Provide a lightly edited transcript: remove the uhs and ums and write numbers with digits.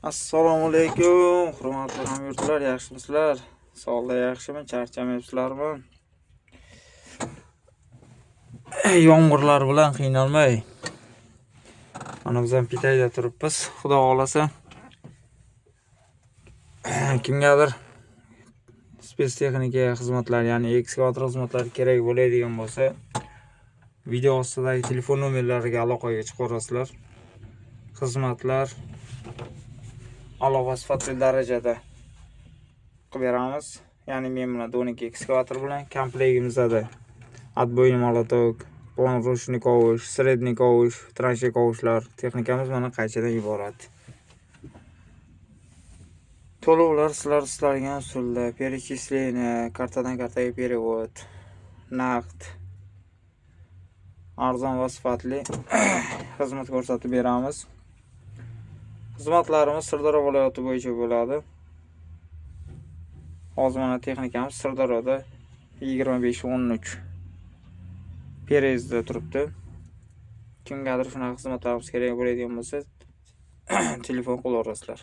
Assalomu alaykum, hurmatli hamyurtlar, yaxshimisizlar? Sog'lik yaxshimi? Charchamayapsizlarmi? Yomg'irlar bilan qiynalmay. Mana biz ham Pitayda turibmiz. Xudo xolasa, kimgadir spetstexnika xizmatlar, ya'ni ekskavator xizmatlari kerak bo'ladigan bo'lsa, video ostidagi telefon nomerlariga aloqaga chiqaverasizlar. Xizmatlar a'lo va sifatli darajada qilib beramiz. Ya'ni men bilan 12 ekskavator bilan komplektimizda отбойный молоток, план ручной kovush, средний kovush, траншея kovushlar, texnikamiz mana qaychadan iborat. To'lovlar sizlar istalgan usulda: перечисление, kartadan kartaga перевод, naqd, arzon va sifatli xizmat ko'rsatib beramiz. Xizmatlarimiz Sirdaryo viloyati bo'yicha bo'ladi. Hozir mana texnikamiz Sirdaryoda 25 13 переезд da turibdi. Kimgadir shunaqa xizmatlarimiz kerak bo'ladigan bo'lsa, telefon qilaverasizlar.